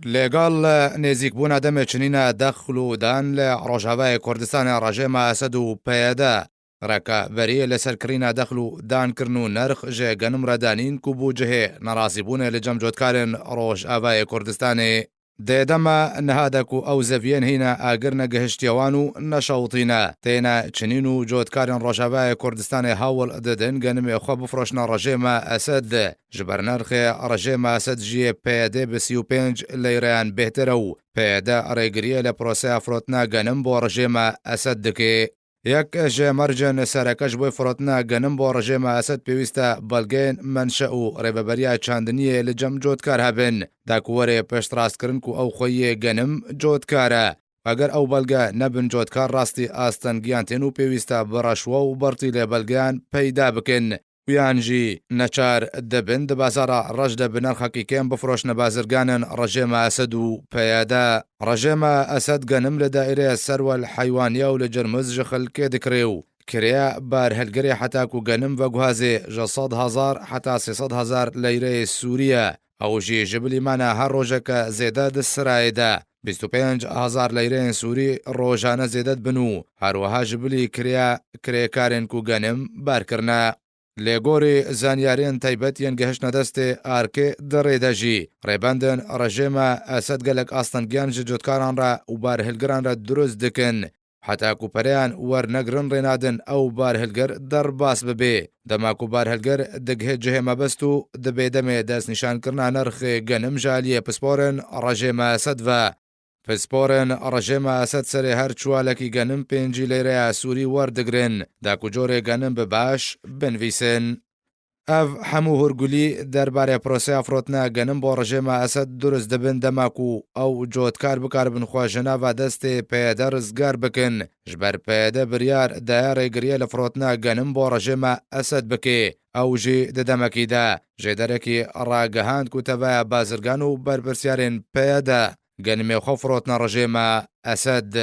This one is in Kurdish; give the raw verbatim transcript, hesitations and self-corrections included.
Lêgal nêzîkbûna demê çinîna dexl û dan li Rojavayê Kurdistanê rejêma Esed û P Y D rekaberiyê li ser kirîna dexl û dan kirin û nerx ji genim re danîn ku bû cihê nerazîbûnê li cem cotkarên Rojavayê Kurdistanê. Dê dema niha de ku ew zeviyên hîna agir negihiştiye wan û neşewitîne, têne çinîn û cotkarên Rojavayê Kurdistanê hewl didin genimê xwe bifroşne rejêma Esed. Ji ber nerxê rejêma Esed jiyê P Y D bi sî û pênc leyreyan bêhtir e û P Y D rêgiriyê li proseya firotina genim bo rejêma Esed dike. Yek ji mercên sereke ji bo firotina genim bo rejêma Esed pêwîst e belgeyên menşe û rêveberiya çandiniyê li cem cotkar hebin, da ku were piştrastkirin ku ew xweyê genim cotkar e. Eger ew belge nebin cotkar rastî astengiyan tên û pêwîst e bi reşwe û bertîlê belgeyan peyda bikin. Yan jî neçar dibin di bazara reş de bi nerxekî kêm bifroşne bazirganên rejêma Esed û P Y D. Rejêma Esed genim li daîreya serwel heywaniya û li Cirmiz ji xelkê dikire û kirêya barhilgirê heta ku genim veguhazê ji sed hezar heta sê sed hezar leyreyê Sûrî ye. Ew jî ji bilî mana her rojeke zêde di sirayê de bîst û pênc hezar leyreyên Sûrî rojane zêde dibin û her wiha ji bilî kirêya kirêkarên ku genim bar kirine. Lê gorî zanyariyên taybet yên gihiştine destê arkê di rê de jî, rêbendên rejêma Esed gelek astengiyan ji cotkaran re û barhilgiran re dirust dikin. Heta ku pereyan wernegirin rê nadin ew barhilgir derbas bibe. Dema ku barhilgir digihê cihê mebest û dibê demê destnîşankirina nerxê genim ji aliyê pisporên rejêma Esed ve. Pisporên rejêma Esed serê her çuwalekî genim pêncî leyreya Sûrî werdigrin, da ku corê genim bi baş binivîsin. Ev hemû hûrgulî derbarê proseya firotina genim bo rejêma Esed durust dibin dema ku ew cotkar bikaribin xwe ji nava destê P Y D rizgar bikin. Ji ber P Y D biryar daye rêgiriyê li firotina genim bo rejêma Esed bike. Ew jî di demekî de jêderekî ragihand ku teveya bazirgan û berpirsyarên P Y D genimê xwe firotine rejêma Esed.